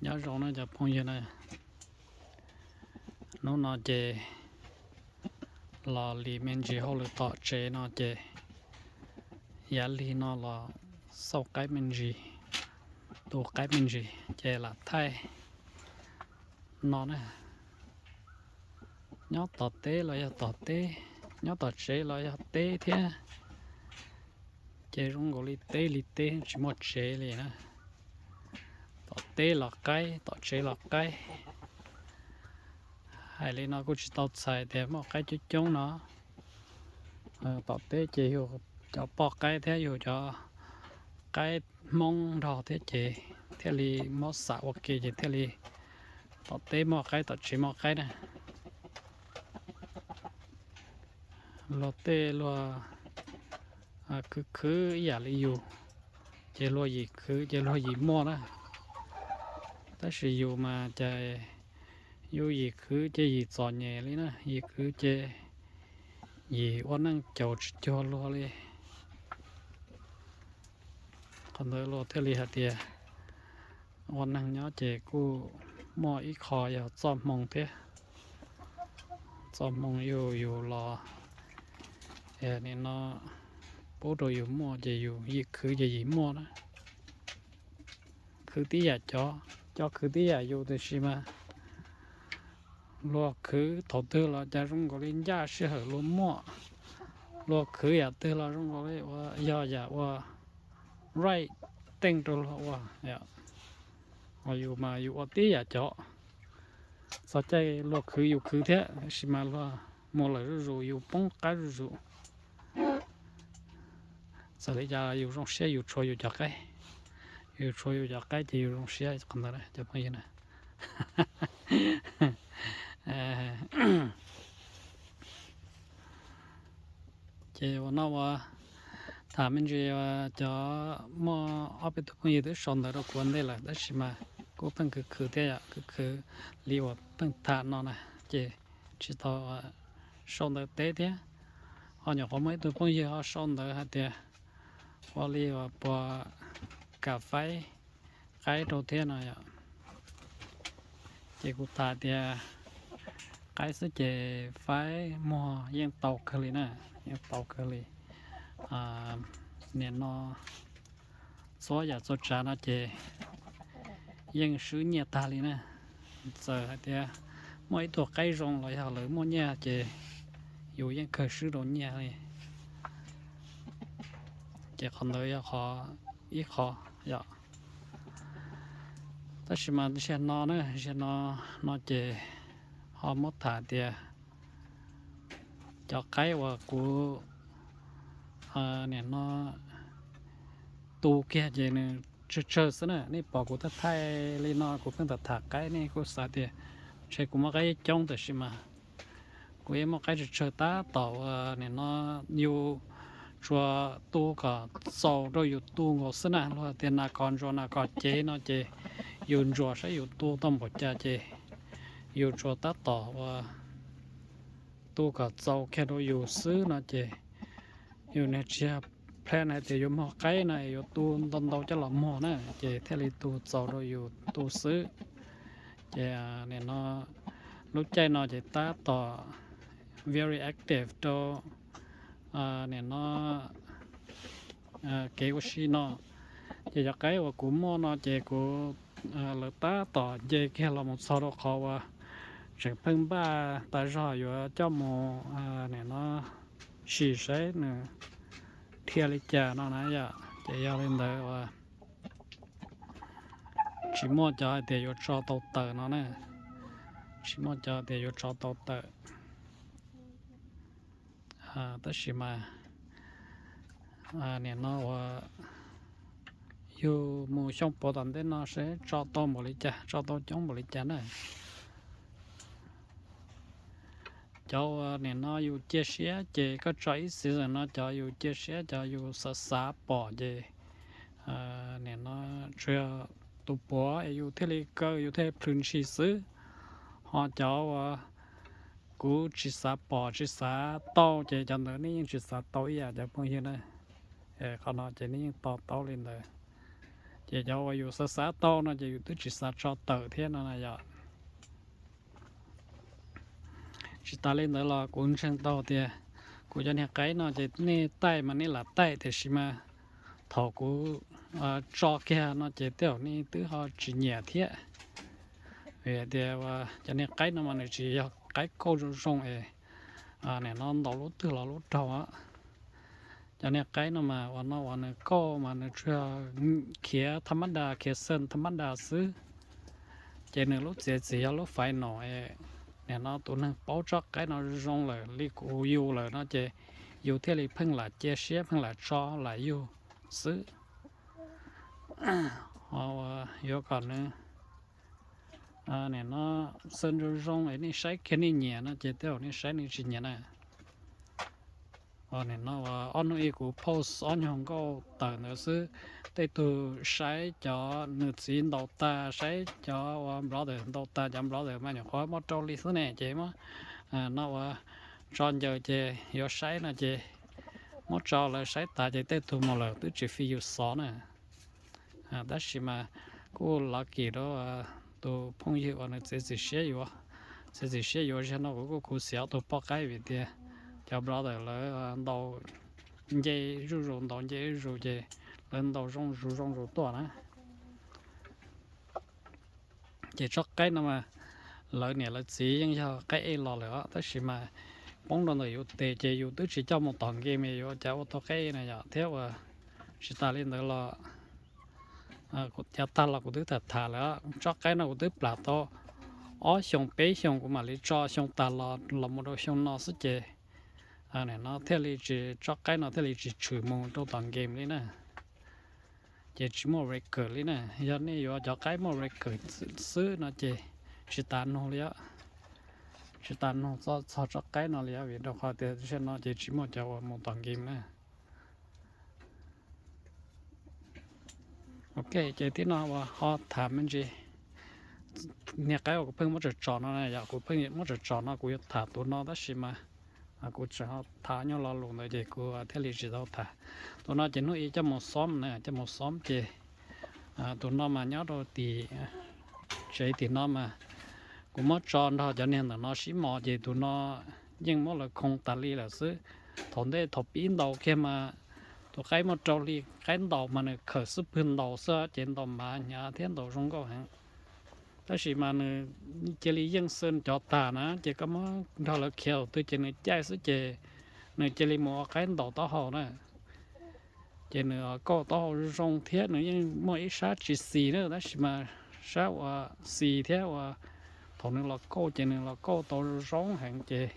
Nyob zoo na cov phooj ywg na, hnub no ces los li me ntsis hauj lwm tom tsev no ces yav lig no los xauj qaib me ntsis, tu qaib me ntsis ces lam thaij no na. Nyob tom teb los yog tom teb, nyob tom tsev los yog teb thiab, ces zoo nkaus li teb li teb tsis muaj tsev li na. Tom teb los qaib, tom tsev los qaib. Hais li no kuj tsis tau txhais tias muaj qaib coob coob no. Tom teb ces yug cov poj qaib thiab yug cov qaib Hmoob nrog thiab ces thiaj li mob xam ua ke ces thiaj li tom teb muaj qaib tom tsev muaj qaib na. Luag tej luag khwv khwv ib yam li yus, ces luag yim khwv ces luag yim muaj na. Tab sis yus mas cas yus yim khwv ces yim txom nyem li na, yim khwv ces yim ua neej caum tsis cuag luag li. Qhov ntawd luag thiaj li hais tias ua neeg nyob ces kuj muaj ib qho yog txoj hmoo thiab. Txoj hmoo yug yus los nim no pub rau yus muaj ces yus yim khwv ces yim muaj na. Khwv tib yam cov, cov khwv tib yam yus tiam sis mas luag khwv thaum twg los cas zoo nkaus li ncaj sij hawm luag muaj. Luag khwv yam twg los zoo nkaus li ua yog yam ua right thing rau luag ua. Yus mas yus ua tib yam cov, txog caij luag khwv yus khwv thiab tab sis mas luag mus lawm zuj zus yus poob qab zuj zus. Txawm li cas yus zoo siab yus tshuav yus cov qaib, yus tshuav yus cov qaib ces yus zoo siab qhov ntawd cov phooj ywg na. Ces ua no ua tham me ntsis, cov muaj ob peb tug phooj ywg twb sau ntawv rau kuv ua ntej lawm tab sis mas kuj pheej khwv khwv thiab yom, khwv khwv li uas pheej tham no na, ces tsis tau sau ntawv teb thiab. Ho nyuam qhuav muaj ib tug phooj ywg ho sau ntawv hais tias ua li uas puas kam faib qaib rau thiab no yom. Ces kuv tham tias qaib xwb ces faib muag yeej tau kawg li na, yeej tau kawg li. Nim no txhua yam txhua tsav no ces yeej swb nyiaj tag li na. Txawm hais tias muaj ib tug qaib zoo los yog lawv muaj nyiaj ces yus yeej kawg swb rau nyiaj li. Ces qhov ntawd yog qhov ib qho yom. Tab sis mas zaum no na, zaum no, no ces ho muab tham tias cov qaib uas kuv nim no tu kiag ces nws tsawg tsawg xwb na. Nej pom kuv thaij thaij li no kuv pheej tham tham qaib nej kuj xav tias ntshe kuv muaj qaib coob tab sis mas kuv yeej muaj qaib tsawg tsawg tab tom uas nim no yus tsuas tu kom txaus rau yus tu nkaus xwb na. Luag tias nas kos ntsuas nas kos cev no ces yus ntsuas saib yus tu tau npaum cas ces yus tsuas tab tom uas tu kom txaus kiag rau yus xwb no ces yus niag tsis yog plan hais tias yuav muag qaib no yuav tu ntau ntau coj los muag na, ces thiaj li tu txaus rau yus tu xwb. Ces nim no lub caij no ces tab tom very active rau nim no kev ua si no. Ces cov qaib uas kuv muaj no ces kuv, lawv tab tom nce kiag los mus txog rau qhov uas tseem pheej npaj tas zog yuav coj mus nim no sim saib nws dhia li cas no na yom. Ces yog li ntawd uas tsis muaj cov hais tias yuav tso tau tawm no na, tsis muaj cov hais tias yuav tso tau tawm. Tab sis mas nim no uas yus mus xyoo puav tom ntej no seb tso tau npaum li cas, tso tau coob npaum li cas na. Cov uas nim no yus cia siab ces koj tso ib season no cov yus cia siab cov yus xav xav pom ces nim no tsuas yog tus puav es yus thiaj li kaw yus thiaj li plhws ntshis xwb. Ho cov uas kuv tsis xav pom tsis xav tau ces cov ntawd nej yeej tsis xav tau ib yam cov phooj ywg na. Qhov no ces nej yeej to taub li ntawd. Ces cov uas yus xav xav tau no ces yus twb tsis xav tso tawm thiab no na yom. Tsis tas li ntawd los kuv ntseeg tau tias kuv cov niag qaib no ces nej taij mas nej lam taij, tiam sis mas thaum kuv tso kiag no ces tej zaum nej twb ho tsis nyiam thiab. Vim tias cov niag qaib no mas nws tsis yog qaib kauj zoo zoo es nim no ntaus lub twg los lub raug. Cov niag qaib no mas uas no uas nws kauj mas nws tsuas khiav tham mab das, khiav xees tham mab das xwb. Ces nws lub txiav txim yog lub final. Nim no tus neeg paub tsob qaib no zoo lawm li kuv yus lawm no ces yus thiaj li pheej lam cia siab, pheej lam tso lam yug xwb. Ho yuav kom nws nim no xees zoo zoo es nej saib kiag nej nyiam no ces tej zaum nej saib nej tsis nyiam na. Nim no ob hnub ib kuv post ob nyuag nkauj tawm ntawd xwb, tej tug saib cov nws txiv ntaus tas, saib cov uas brother ntaus tas, cov brother mas nyuam qhuav muab rau li xwb ne ces muab no uas tso ncaws ces yuav saib no ces muab tso lawv saib tas ces tej tug mus lawm twb tsis fi yus xov na. Tab sis mas kuj lucky rau tus phooj ywg uas nws txiav txim siab yuav, txiav txim siab yuav. Zaum no kuv kuj khuv xim ob tug poj qaib vim tias cov brother lawv ntaus nce zuj zus, ntaus nce zuj zus ces lawv ntaus zoo zus zoo zus tuaj na. Ces tsob qaib no mas lawv niam lawv txiv yeej yog qaib ej los lawm os, tab sis mas poob rau ntawm yus tes ces yus twb tsis coj mus tom game, yus ua cas ua tau qaib ej na yom. Thiab uas tsis tas li ntawd los yav tag los kuv twb tham tham lawm, tsob qaib no kuv twb plam tau ob xyoos peb xyoos kuv mam li tso, xyoo tas los los mus rau xyoo no xwb ces nim no thiaj li tsis, tsob qaib no thiaj li tsis tshwm mus rau tom game li na. Ces tsis muaj record li na. Yog nej yuav cov qaib muaj record xwb no ces tsis tas nug li os, tsis tas nug txog tsob qaib no li os, vim rau qhov tias tam sim no ces tsis muaj cov uas mus tom game na. Ok, ces tib no uas ho tham me ntsis niag qaib uas kuv pheej muab tsom tsom no na yom, kuv pheej muab tsom tsom no kuv yuav tham tus no tab sis mas kuv tseem ho tham nyuag lo lus ntawd ces kuv thiaj li tsis tau tham. Tus no ces hnub ib coj mus xoob na, coj mus xoob ces tus no mas nyob rau tim tsev tim no mas kuv muab tso nrog cov niag ntawm no sib mos ces tus no yeej muab lawv khoo tas li lawm xwb. Thaum ntej thaum pib ntaus kiag mas tus qaib muaj rau hli, qaib ntaus mas nws khawm xub pwg ntaus xwb ces ntaus mas hnyav thiab ntaus zoo nkauj heev. Tab sis mas nws cia li yeej xwm cov tag na ces koj muab nrog lawv khiav thaum twg ces nws caij xwb ces nws cia li mus ua qaib ntaus taub hau na. Ces nws kauj taub hau zoo thiab nws yeej muaj ib sab tsis xis na, tab sis mas sab uas xis thiab uas thaum nws los kauj ces nws los kauj tau zoo heev ces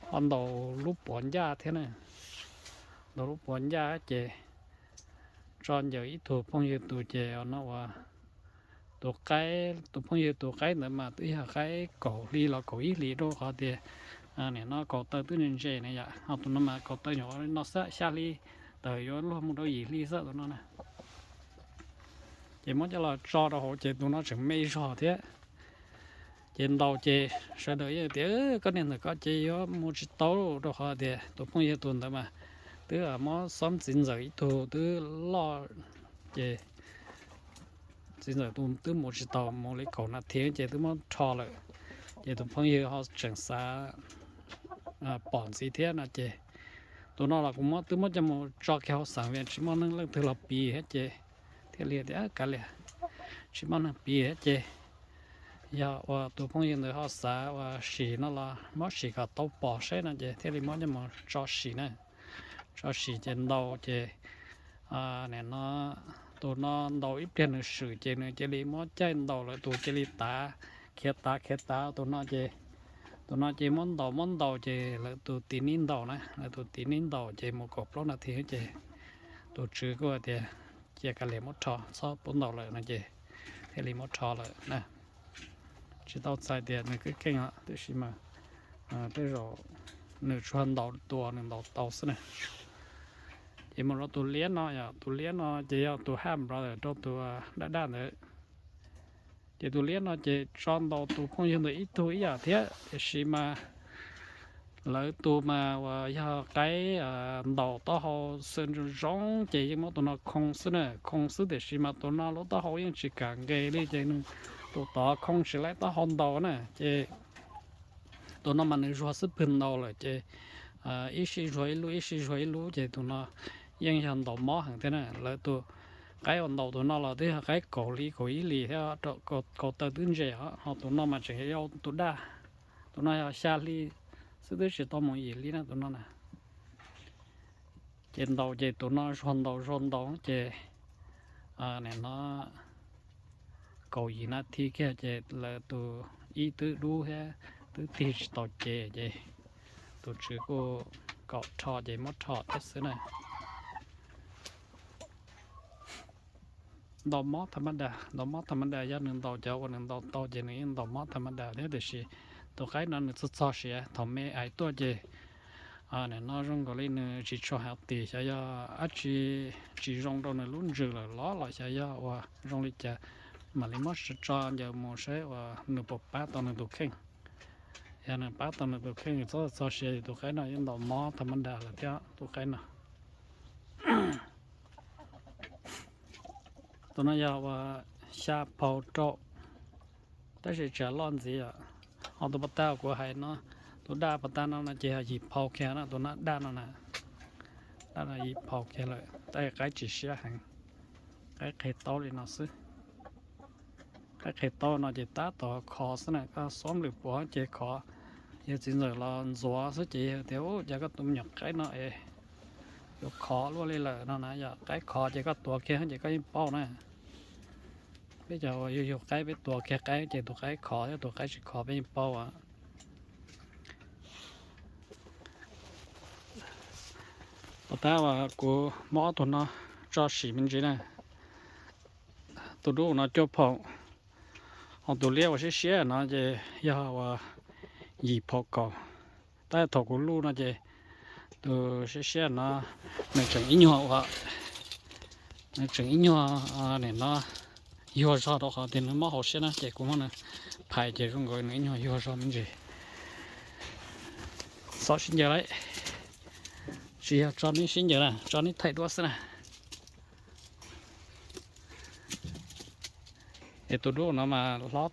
ho ntaus lub puav ncaj thiab na, ntaus lub puav ncaj ces tso ncaws ib tug phooj ywg tus ces no uas tus qaib, tus phooj ywg tus qaib ntawd mas twb yog qaib kaum hli los kaum ib hlis rau qhov tias nim no kaum taw twb ntse ntse na yom, ho tus no mas kaum taw nyuam qhuav no xwb, xya hli tawm yuav luag mus rau yim hli xwb tus no na. Ces muab coj los tso rau hauv ces tus no tseem me zog thiab. Ces ntaus ces sawv daws yeej tias koj niag ntawm ko ces yuav mus tsis tau rau qhov tias tus phooj ywg tus ntawd mas twb muab xoob txiv ntxawm ib tug twb loj ces txiv ntxawm tus twb mus tsis tau, mus li kaum nas this ces twb muab rho lawm. Ces tus phooj ywg ho tseem xav pom ntxiv thiab no ces tus no los kuv muab, twb muab coj mus tso kiag hauv xeem vim tsis muaj neeg leej twg los piv thiab ces thiaj li tias kav liam, tsis muaj neeg piv thiab ces yog uas tus phooj ywg ntawd ho xav uas sim no los muab sim kom tau pom saib no ces thiaj li muab coj mus tso sim na. Tso sim ces ntaus ces nim no tus no ntaus ib pliag nws swm ces nws cia li muab caij ntaus lawv tus cia li tav, khiav tav khiav tav tus no ces tus no ces muab ntaus muab ntaus ces lawv tus tiv nib ntaus na, lawv tus tiv nib ntaus ces mus kaum plaub nas this ces tus tswv kuj tias cia kav liam muab rho, txhob pub ntaus lawm no ces thiaj li muab rho lawm na. Tsis tau txhais tias nws keej keej os, tiam sis mas tej zaum nws tsuas ntaus tus nws ntaus tau xwb na. Ces mus rau tus liab no yom, tus liab no ces yog tus half brother rau tus daj daj ntawd. Ces tus liab no ces tso ntaus tus phooj ywg ntawd ib tug ib yam thiab, tiam sis mas Lawv tus mas uas yog qaib ntaus taub hau xwb zoo zoo ces yeej muab tus no khoo xwb na, khoo xwb tiam sis mas tus no lub taub hau yeej tsis kam nqes li ces nws tus tod khoo tsis laib taub hau ntaus na ces tus no mas nws zuag xwb pwg ntaus lawm ces ib sij zuag ib lub ib sij zuag ib lub ces tus no yeej yog ntaus mob heev thiab na. Lawv tus qaib uas ntaus tus no los twb yog qaib kaum hli kaum ib hlis thiab, kaum taw twb ntse os, ho tus no mas tseem yog tus daj. Tus no yog xya hli xwb twb tsis tau mus yim li na tus no na. Ces ntaus ces tus no zuag ntaus zuag ntaus ces nim no kaum yim nas this kiag ces lawv tus ib twb dub thiab twb tig tsis tau ces, ces tus tswv kuj kom rho ces muab rho thiab xwb na. Ntaus mob tham ma das, ntaus mob tham ma das, yog nws ntaus cov uas nws ntaus tau ces nws yeej ntaus mob tham ma das thiab, tiam sis tus qaib no nws txog txog siav. Thaum me ais tuaj ces nim no zoo nkaus li nws tsis tshua hav tis, xyov yog dab tsi tsis zoo rau nws lub ntsws lawm los los xyov yog ua zoo li cas, mam li muab tso ncaws mus saib uas nws puas pab tau nws tus kheej. Yog nws pab tau nws tus kheej, nws txhob txog siav, tus qaib no yeej ntaus mob tham ma das lawm thiab tus qaib no. Tus no yog uas xya phau rau, tab sis tseem loj ntxiv os. Ho tus pas tag kuv hais no, tus daj pas tag no no ces yog yim phau kiag na, tus no daj no na, daj no yim phau kiag lawm, tab sis qaib tsis siab heev, qaib qhia taub li no xwb. Qaib qhia taub no ces tab tom khov xwb na, koj xob lwm puav ces khov. Yog txiv ntxawm los ntxuav xwb ces yog tias, ub, cas koj tus me nyuam qaib no es yuav khov luaj li lawm no na, yog qaib khov ces koj tuav kiag ces koj yeej paub na. Peb cov uas yug yug qaib peb tuav kiag qaib ces tus qaib khov thiab tus qaib tsis khov peb yeej paub as. Pas tab uas kuv muab ob tug no tso sim me ntsis na, tus dub no cuaj phau, ho tus liab uas siab siab no ces yog uas yim phau kaum. Tab thaum kuv luj no ces tus siab siab no nws tseem ib nyuag ua, nws tseem ib nyuag nim no yuag zog rau qhov tias nws mob hauv siab na, ces kuv muab nws phais ces zoo nkaus nws ib nyuag yuag zog me ntsis. Txhob sib ncaws lauj, tsis yog tso neb sib ncaws na, tso neb thaij duab xwb na. Es tus dub no mas hlob,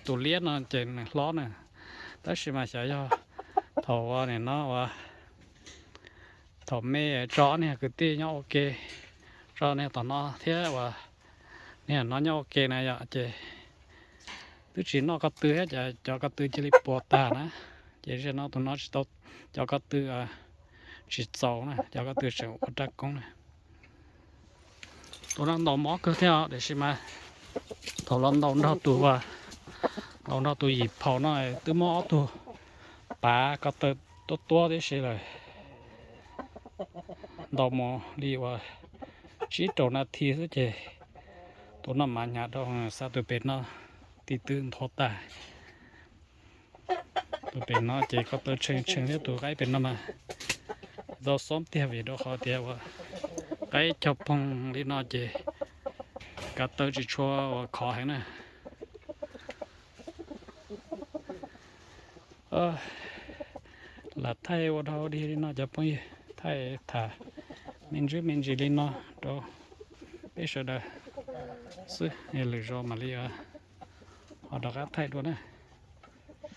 tus liab no ces nws hlob na, tab sis mas xyov yog thaum ua nim no ua thaum me tso ob niag kwv tij nyob ua ke, tso niag tom no thiab uas niag no nyob ua ke na yom, ces twb tsis noj ko tw thiab ces cov ko tw cia li puas tag na, ces zaum no tus no tsis tau, cov ko tw tsis txaus na, cov ko tw tseem ua rab koob na. Tus no ntaus mob kawg thiab os, tiam sis mas thaum los ntaus nrog tus, ntaus nrog tus yim phau no twb muab ob tug pav ko taw tuab tuab tib si lawm. Ntaus mus li uas tsib rau nas this xwb ces tus no mas hnyav rau, xa tus pem no ti tw ntho tag. Tus pem no ces ko taw tshee tshee thiab, tus qaib pem no mas tau xob tiag vim rau qhov tias uas qaib cog phoog li no ces ko taw tsis tshua uas khov heev na. Lam thaij ua dhau dig li no cov phooj ywg, thaij tham me ntsis me ntsis li no rau peb sawv daws xwb, lwm zaus mam li ho rov qab thaij dua na.